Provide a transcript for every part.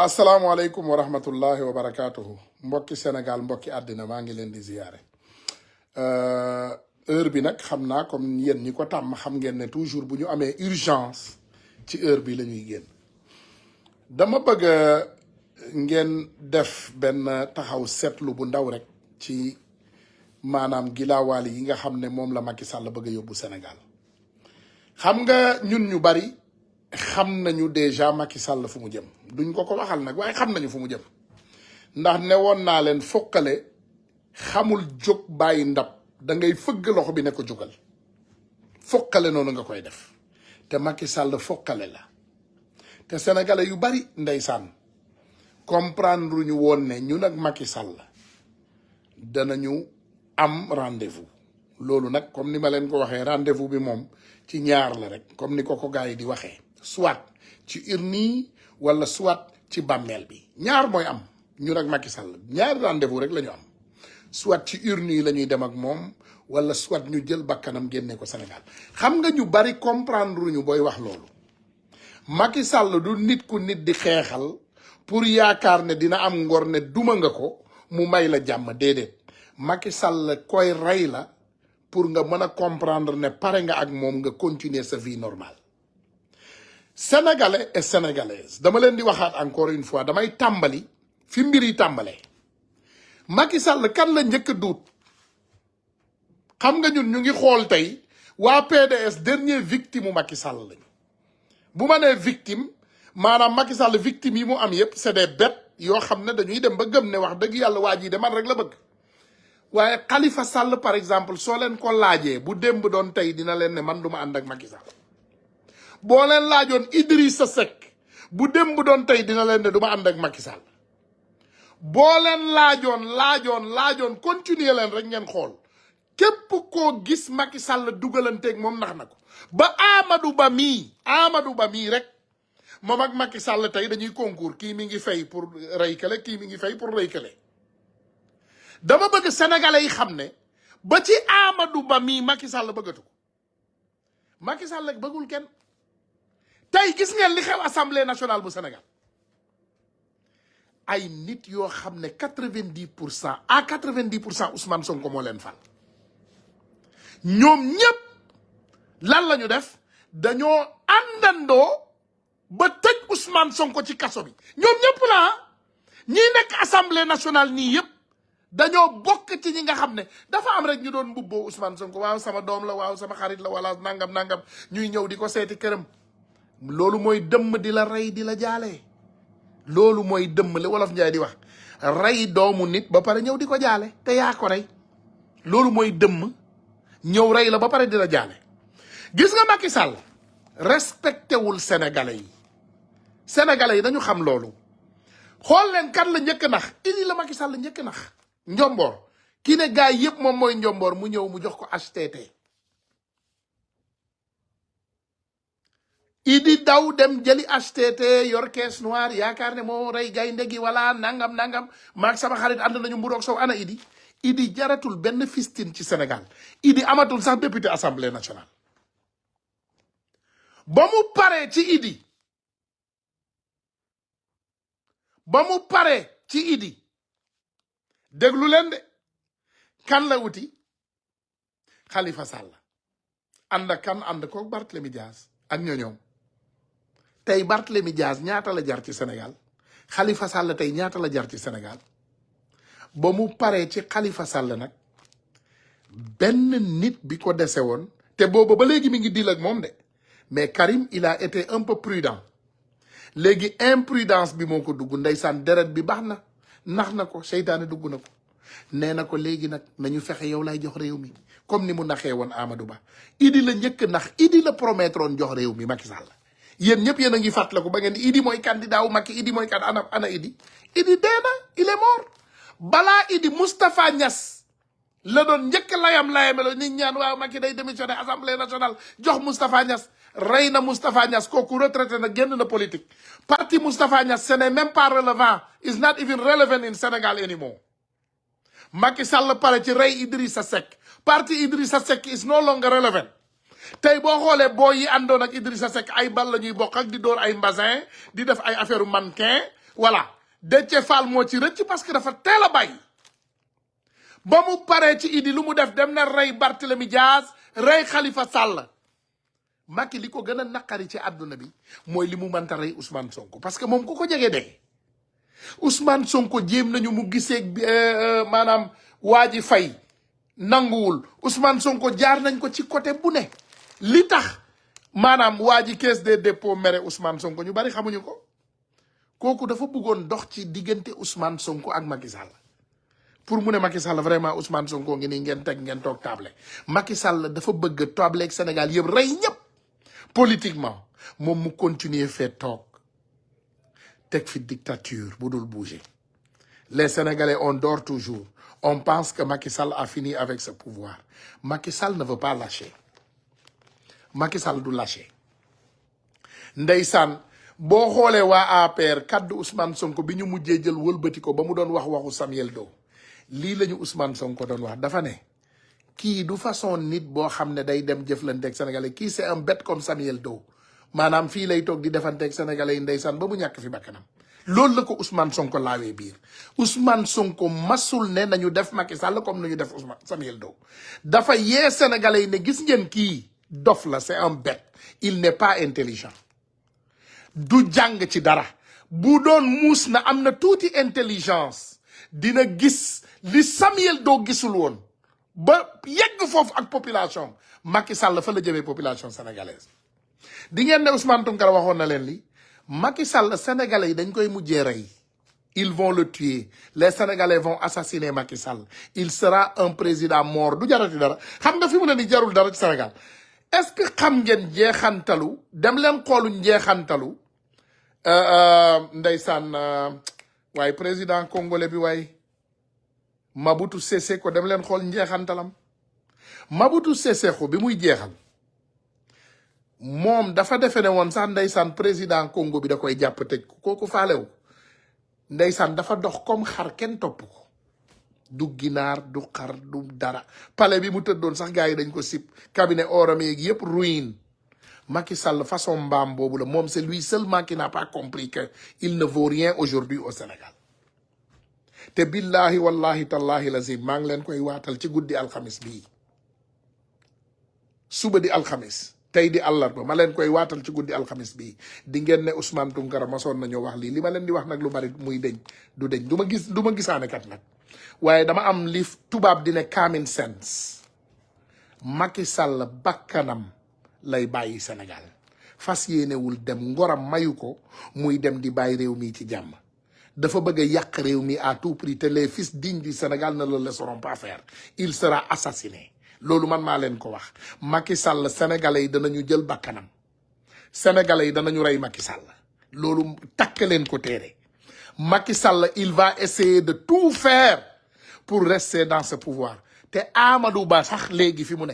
waa asalaamaaleykum wa rahmatullahi wa barakaatuhu mbokki Sénégal mbokki àddina maa ngi leen di ziyaare heure bi nag xam naa comme yéen ñi ko tàmm xam ngeen ne toujours bu ñu amee urgence ci heure bi la ñuy génn dama bëgg ngeen def benn taxaw seetlu bu ndaw rek ci maanaam gilaawaali yi nga xam ne moom la Macky Sall bëgg a yóbbu Sénégal xam nga ñun ñu bari xam nañu déjà Macky Sall fu mu jëm duñ ko waxal nag waaye xam nañu fu mu jëm ndax ne woon naa leen foqale xamul jóg bàyyi ndab da ngay fëgg loxo bi ne ko jógal foqale noonu nga koy def te Macky Sall foqale la te sénégalais yu bari ndeysaan comprendre ñu woon ne ñun ak Macky Sall danañu am rendez-vous loolu nag comme ni ma leen ko waxee rendez-vous bi moom ci ñaar la rek comme ni ko gars yi di waxee soit ci urne yi wala soit ci bàmmeel bi ñaar mooy am ñun ak Macky Sall ñaari rendez-vous rek la ñu am soit ci urne yi la ñuy dem ak moom wala soit ñu jël bakkanam génne ko Sénégal xam nga ñu bari comprendre ñu booy wax loolu Macky Sall du nit ku nit di xeexal pour yaakaar ne dina am ngor ne duma nga ko mu may la jàmm déedéet Macky Sall koy rey la pour nga mën a comprendre ne pare nga ak moom nga continuer sa vie normale sénégalais et sénégalaises dama leen di waxaat encore une fois damay tàmbali fi mbir yi tàmbalee Macky Sall kan la njëkk a duut xam nga ñun ñu ngi xool tey waa PDS dernier victime u Macky Sall lañu bu ma nee victime maanaam Macky Sall victime yi mu am yépp c'est des bêtes yoo xam ne dañuy dem ba gëm ne wax dëgg yàlla waa ji de man rek la bëgg waaye Khalifa Sall par exemple soo leen ko laajee bu démb doon tey dina leen ne man du ma ànd ak Macky Sall boo leen laajoon Idrissa Seck bu démb doon tey dina leen ne du ma ànd ak Macky Sall boo leen laajoon continuer leen rek ngeen xool képp koo gis Macky Sall dugalanteeg moom nax na ko ba Amadou Ba mii rek moom ak Macky Sall tey dañuy concours kii mi ngi fay pour rey kale kii mi ngi fay pour rey kale dama bëgg sénégalais yi xam ne ba ci Amadou Ba mii Macky Sall bëggatu ko Macky Sall rek bëggul kenn tey gis ngeen li xew assemblée nationale bu Sénégal ay nit yoo xam ne 90% à 90% Ousmane Sonko moo leen fal ñoom ñëpp lan la ñu def dañoo àndandoo ba tëj Ousmane Sonko ci kaso bi ñoom ñëpp la ñi nekk assemblée nationale nii yëpp dañoo bokk ci ñi nga xam ne dafa am rek ñu doon mbubboo Ousmane Sonko waaw sama doom la waaw sama xarit la wala nangam ñuy ñëw di ko seeti këram loolu mooy dëmm di la rey di la jaale loolu mooy dëmm li wolof Njaay di wax rey doomu nit ba pare ñëw di ko jaale te yaa ko rey loolu mooy dëmm ñëw rey la ba pare di la jaale gis nga Macky Sall respecté wul sénégalais yi dañu xam loolu xool leen kan la njëkk nax Idi la Macky Sall njëkk nax njomboor kii ne gars yëpp moom mooy njomboor mu ñëw mu jox ko HTT Idi daw dem jëli HTT yor caisse noire yaakaar ne moo rey gaynde gi wala nangam maag sama xarit ànd nañu mburoog sow ana Idi jaratul benn fistine ci Sénégal Idi amatul sax député assemblée nationale ba mu paree ci Idi déglu leen de kan la wuti Khalifa Sall ànd ak kan ànd koog Barthélemy Diaz ak ñoñoom tey Barthélemy Diaz ñaata la jar ci Sénégal Khalifa Sall tey ñaata la jar ci Sénégal ba mu paree ci Khalifa Sall nag benn nit bi ko dese woon te booba ba léegi mi ngi dil ak moom de mais Karim il a été un peu prudent léegi imprudence bi moo ko dugg ndeysaan deret bi baax na nax na ko seytaane dugg na ko nee na ko léegi nag nañu fexe yow lay jox réew mi comme ni mu naxee woon Amadou Ba Idi la njëkk nax Idi la promettroon jox réew mi Macky Sall yéen ñëpp yéen a ngi fàttaliku ba ngeen di Idi mooy candidat wu Macky Idi mooy ana Idi dee na il est mort balaa Idi Moustapha Niass la doon njëkk layam-layamelo nit ñaan waaw Macky day démissionner assemblée nationale jox Moustapha Niass rey na Moustapha Niass kooku retraité na génn na politique parti Moustapha Niass ce n'est même pas relevant is not even relevant in Sénégal anymore Macky Sall pare ci rey Idrissa Seck parti Idrissa Seck is no longer relevant tey boo xoolee boo yi àndoon ak Idrissa Seck ay bal la ñuy bokk ak di dóor ay mbasin di def ay affaire mannequin voilà Déthié Fall moo ci rëcc parce que dafa teel a bàyyi ba mu paree ci Idi lu mu def dem na rey Barthélemy Diaz rey Khalifa Sall. Macky li ko gën a naqari ci àdduna bi mooy li mu mënta rey Ousmane Sonko parce que moom ku ko jege dee Ousmane Sonko jéem nañu mu gisee maanaam waa ji fay nanguwul Ousmane Sonko jaar nañ ko ci côté bu ne li tax maanaam waa ji caisse des dépôts mere Ousmane Sonko ñu bari xamuñu ko kooku dafa bëggoon dox ci diggante Ousmane Sonko ak Macky Sall pour mu ne Macky Sall vraiment Ousmane Sonko ngi nii ngeen toog table Macky Sall dafa bëgg table ak Sénégal yëpp rey ñëpp politiquement moom mu continuer fee toog teg fi dictature bu dul bouger les Sénégalais on dort toujours on pense que Macky Sall a fini avec ce pouvoir Macky Sall ne veut pas lâcher Macky Sall du lâcher ndeysaan boo xoolee waa APR kaddu Ousmane Sonko bi ñu mujjee jël wëlbati ko ba mu doon wax waxu Samuel Doe lii la ñu Ousmane Sonko doon wax dafa ne kii du façon nit boo xam ne day dem jëflanteeg Sénégalais kii c'est un bête comme Samuel Doe maanaam fii lay toog di defanteeg Sénégalais yi ndeysaan ba mu ñàkk fi bakkanam loolu la ko Ousmane Sonko laawee biir Ousmane Sonko masul ne nañu def Macky Sall comme nañu def Ousmane Samuel Doe dafa yee Sénégalais yi ne gis ngeen kii dof la c'est un bête il n'est pas intelligent du jàng ci dara bu doon muus na am na tuuti intelligence dina gis li Samuel Doe gisul woon ba yegg foofu ak population Macky Sall fa la jëmee population sénégalaise di ngeen ne Ousmane Tounkara waxoon na leen li Macky Sall sénégalais yi dañ koy mujjee rey ils vont le tuer les sénégalais vont assassiner Macky Sall il sera un président mort du jarati dara xam nga fi mu ne ni jarul dara ci Sénégal est-ce que xam ngeen jeexantalu dem leen xoolu njeexantalu ndeysaan waaye président congolais bi waaye Mobutu Sese Ko dem leen xool njeexantalam Mobutu Sese Ko bi muy jeexal moom dafa defe ne woon sax ndeysaan président Congo bi da koy jàpp tëj ko kooku faalewu ndeysaan dafa dox comme xar kenn topp ko du ginaar du xar du dara palais bi mu tëddoon sax gars yi dañ ko sip cabinet oram yeeg yëpp ruine Macky Sall façon mbaam boobu la moom c'est lui seulement qui n'a pas compris que il ne vaut rien aujourd'hui au Sénégal te billahi wallahi tallahi lazim maa ngi leen koy waatal ci guddi alxamis bii suba di alxamis tey di àllarba ma leen koy waatal ci guddi alxamis bii di ngeen ne Ousmane Tounkara masoon nañoo wax lii li ma leen di wax nag lu bari muy deñ du deñ du ma gisaane kat nag waaye dama am li tubaab di ne common sense Macky Sall bakkanam lay bàyyi Sénégal fas yéenewul dem ngoram mayu ko muy dem di bàyyi réew mi ci jàmm dafa bëgg a yàq réew mi à tout prix te les fils dignes du Sénégal ne le laisseront pas faire il sera assassiné loolu man maa leen ko wax Macky Sall sénégalais yi danañu jël bakkanam sénégalais yi danañu rey Macky Sall loolu takk leen ko téere Macky Sall il va essayer de tout faire pour rester dans ce pouvoir te Amadou Ba sax léegi fi mu ne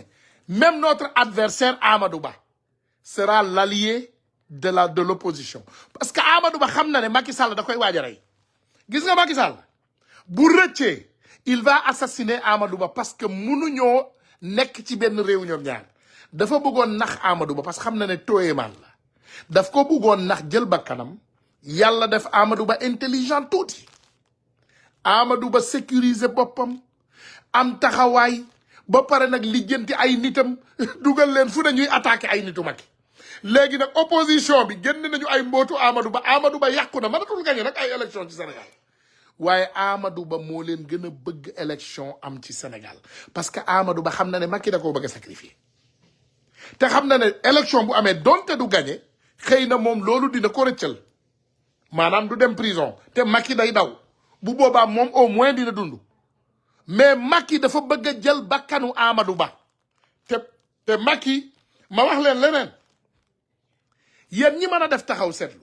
même notre adversaire Amadou Ba sera l'allié de l'opposition parce que Amadou Ba xam na ne Macky Sall da koy waaj a rey gis nga Macky Sall bu rëccee il va assassiner Amadou Ba parce que mënuñoo nekk ci benn réew ñoom ñaar dafa bëggoon nax Amadou Ba parce que xam na ne tooyemaan la daf ko bëggoon nax jël bakkanam yàlla def Amadou Ba intelligent tuuti Amadou Ba sécuriser boppam am taxawaay ba pare nag lijjanti ay nitam dugal leen fu ne ñuy attaqué ay nitu Macky léegi nag opposition bi génn nañu ay mbootu Amadou Ba yàqu na mënatul gañe nag ay élection ci Sénégal waaye Amadou Ba moo leen gën a bëgg élection am ci Sénégal parce que Amadou Ba xam na ne Macky da koo bëgg a sacrifier te xam na ne élection bu amee donte du gañe xëy na moom loolu dina ko rëccal maanaam du dem prison te Macky day daw bu boobaa moom au moins dina dund mais Macky dafa bëgg a jël bakkanu Amadou Ba te Macky ma wax leen leneen yéen ñi mën a def taxaw seetlu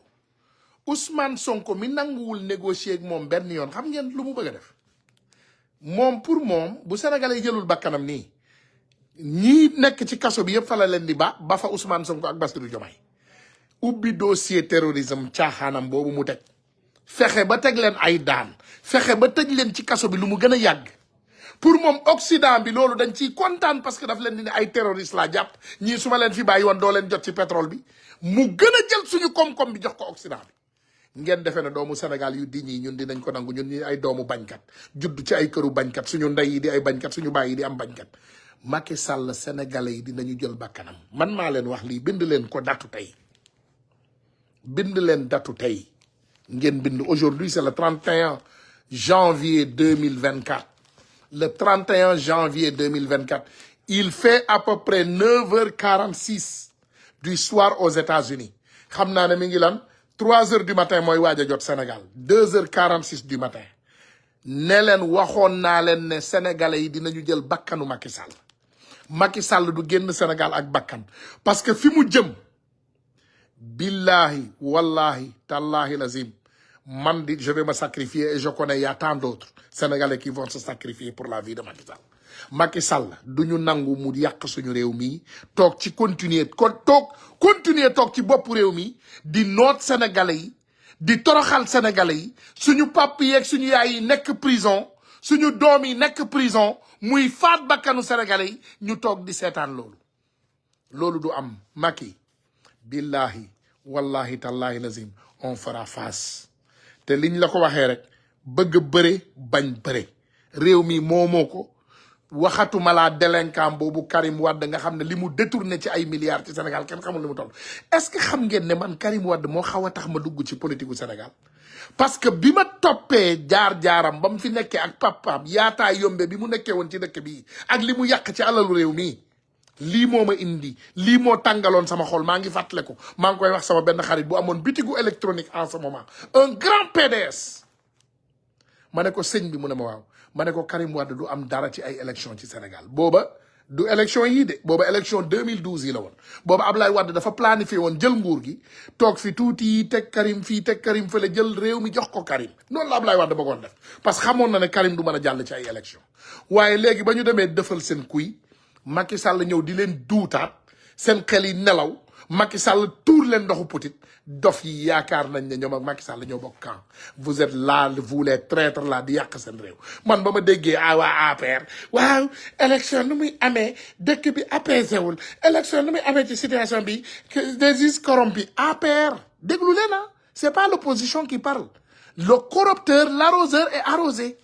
Ousmane Sonko mi nanguwul négocier ak moom benn yoon xam ngeen lu mu bëgg a def moom pour moom bu Sénégalais yi jëlul bakkanam nii ñii nekk ci kaso bi yëpp fa la leen di ba fa Ousmane Sonko ak Bassirou Diomaye ubbi dossier terrorisme caaxaanam boobu mu teg fexe ba teg leen ay daan fexe ba tëj leen ci kaso bi lu mu gën a yàgg pour moom Occident bi loolu dañ ciy kontaan parce que daf leen di ne ay terroriste laa jàpp ñii su ma leen fi bàyyi woon doo leen jot ci pétrole bi mu gën a jël suñu koom-koom bi jox ko Occident bi ngeen defee ne doomu Sénégal yu di ñi ñun dinañ ko nangu ñun ñi ay doomu bañkat judd ci ay këru bañkat suñu ndey yi di ay bañkat suñu baay yi di am bañkat. Macky Sall sénégalais yi dinañu jël bakkanam man maa leen wax lii bind leen ko datu tey bind leen datu tey ngeen bind aujourd'hui c'est le 31 janvier 2024 le 31 janvier 2024 il fait à peu près 9h46 du soir aux États-Unis xam naa ne mi ngi lan 3h du matin mooy waaj a jot Sénégal 2h46 du matin ne leen waxoon naa leen ne sénégalais yi dinañu jël bakkanu Macky Sall Macky Sall du génn Sénégal ak bakkan parce que fi mu jëm billahi wallahi tallahi lazim man di je vais me sacrifier et je connais y a tant d'autres sénégalais qui vont se sacrifier pour la vie de Macky Sall. Macky Sall du ñu nangu mu yàq suñu réew mi toog ci continuer toog ci bopp réew mi di noot sénégalais yi di toroxal sénégalais yi suñu pap yeeg suñu yaay yi nekk prison suñu doom yi nekk prison muy faat bakkanu sénégalais yi ñu toog di seetaan loolu du am. Macky billahi wallahi tallahi lazim on fera face te liñ la ko waxee rek bëgg bëre bañ bëre réew mi moomoo ko waxatuma laa délinquant boobu Karim Wade nga xam ne li mu détourné ci ay milliards ci Sénégal kenn xamul li mu toll. est-ce que xam ngeen ne man Karim Wade moo xaw a tax ma dugg ci politique gu Sénégal parce que bi ma toppee jaar-jaaram ba mu fi nekkee ak papaam yaataa yombe bi mu nekkee woon ci dëkk bii ak li mu yàq ci alalu réew mi lii moo ma indi lii moo tàngaloon sama xol maa ngi fàttale ko maa ngi koy wax sama benn xarit bu amoon bitigu électronique en ce moment un grand PDS ma ne ko sëñ bi mu ne ma waaw ma ne ko Karim Wade du am dara ci ay élection ci Sénégal booba du élection yii de booba élection 2012 yi la woon booba Ablaye Wade dafa planifié woon jël nguur gi toog fi tuuti teg Karim fii teg Karim fële jël réew mi jox ko Karim noonu la Ablaye Wade bëggoon def parce que xamoon na ne Karim du mën a jàll ci ay élection waaye léegi ba ñu demee defal seen kuy Macky Sall ñëw di leen duutaat seen xel yi nelaw Macky Sall tuur leen ndoxu putit dof yi yaakaar nañ ne ñoom ak Macky Sall ñoo bokk camp vous êtes là vous les traîtres là di yàq seen réew man ba ma déggee waa APR waaw élection nu muy amee dëkk bi apaisé wul élection nu muy amee ci situation bi des juges corrompus APR déglu leen ah c'est pas l'opposition qui parle le corrupteur l'arroseur est arrosé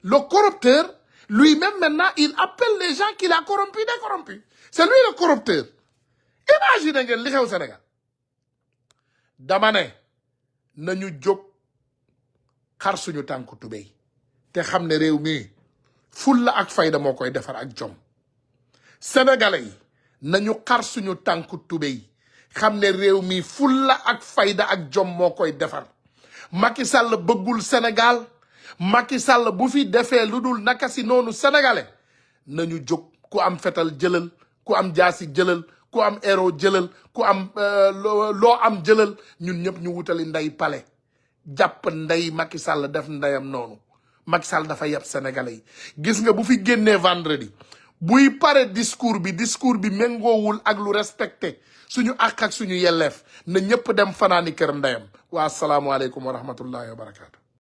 le corrupteur lui-même maintenant il appelle les gens qu'il a corrompus des corrompus c'est lui le corrupteur. Imagine ngeen li xew Sénégal dama ne nañu jóg xar suñu tànku tubéy te xam ne réew mi fulla ak fayda moo koy defar ak jom sénégalais yi nañu xar suñu tànku tubéy xam ne réew mi fulla ak fayda ak jom moo koy defar Macky Sall bëggul Sénégal Macky Sall bu fi defee lu dul naka si noonu sénégalais nañu jóg ku am fetal jëlal ku am jaasi jëlal ku am héros jëlal ku am loo am jëlal ñun ñëpp ñu wutali ndey pale jàpp ndey Macky Sall def ndeyam noonu Macky Sall dafa yeb sénégalais yi gis nga bu fi génnee vendredi buy pare discours bi méngoowul ak lu respecté suñu àq ak suñu yelleef na ñëpp dem fanaani kër ndeyam waa asalaamualeykum wa rahmatullahi wa barakaatu